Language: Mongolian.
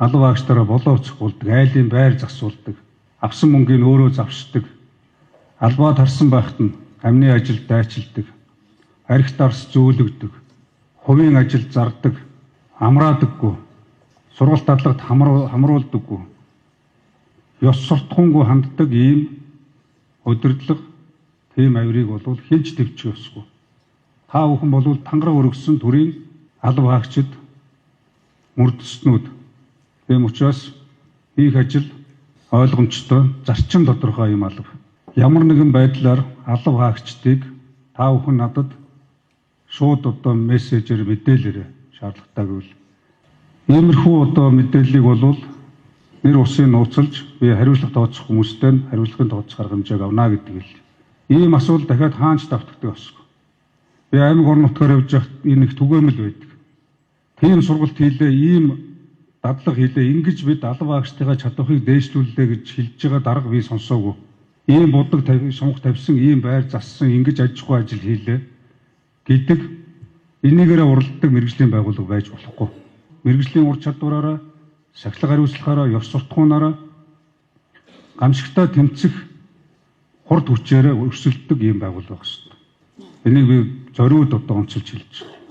Алба агчдаараа болоо цохиулдаг, айлын байр засуулдаг, авсан мөнгийг өөрөө завшдаг. Албаа тарсан байхад нь амны ажилд дайчилдаг, архи дарс зөөлөгдөг, хувийн ажилд зардаг, амраадаггүй, сургалт дадлагад хамруулдаггүй, ёс суртахуунгүй ханддаг ийм удирдлага, тийм авирыг бол хэн ч тэвчих ёсгүй. Та бүхэн бол тангараг өргөссөн төрийн алба хаагчид, мөрдөснүүд. Тийм учраас хийх ажил ойлгомжтой, зарчим тодорхой юм алба. Ямар нэгэн байдлаар алба хаагчдыг та бүхэн надад шууд одоо мессежээр мэдээлээрэй, шаардлагатай гэвэл. Иймэрхүү одоо мэдээллийг бол нэр усын нууцлж би хариуцлага тооцох хүмүүстэй нь хариуцлагын тооцох арга хэмжээг авна гэдэг л. Ийм асуудал дахиад хаанч давтагдах ёсгүй. Би аймаг орон нутгаар явж байхад энэ их түгээмэл байдаг. Тийм сургалт хийлээ, ийм дадлага хийлээ, ингэж бид алба агчдынхаа чадварыг дээшлүүллээ гэж хэлж байгаа дарга би сонсоогүй. Ийм будаг шунх тавьсан, ийм байр зассан, ингэж аж ахуй ажил хийлээ гэдэг энийгээрээ уралддаг мэргэжлийн байгууллага байж болохгүй. Мэргэжлийн ур чадвараараа, сахилга хариуцлагаараа, ёс суртахуунаараа гамшигтай тэмцэх хурд хүчээрээ өрсөлддөг ийм байгууллага байх ёстой. Энийг би зориуд одоо онцолж хэлж байна.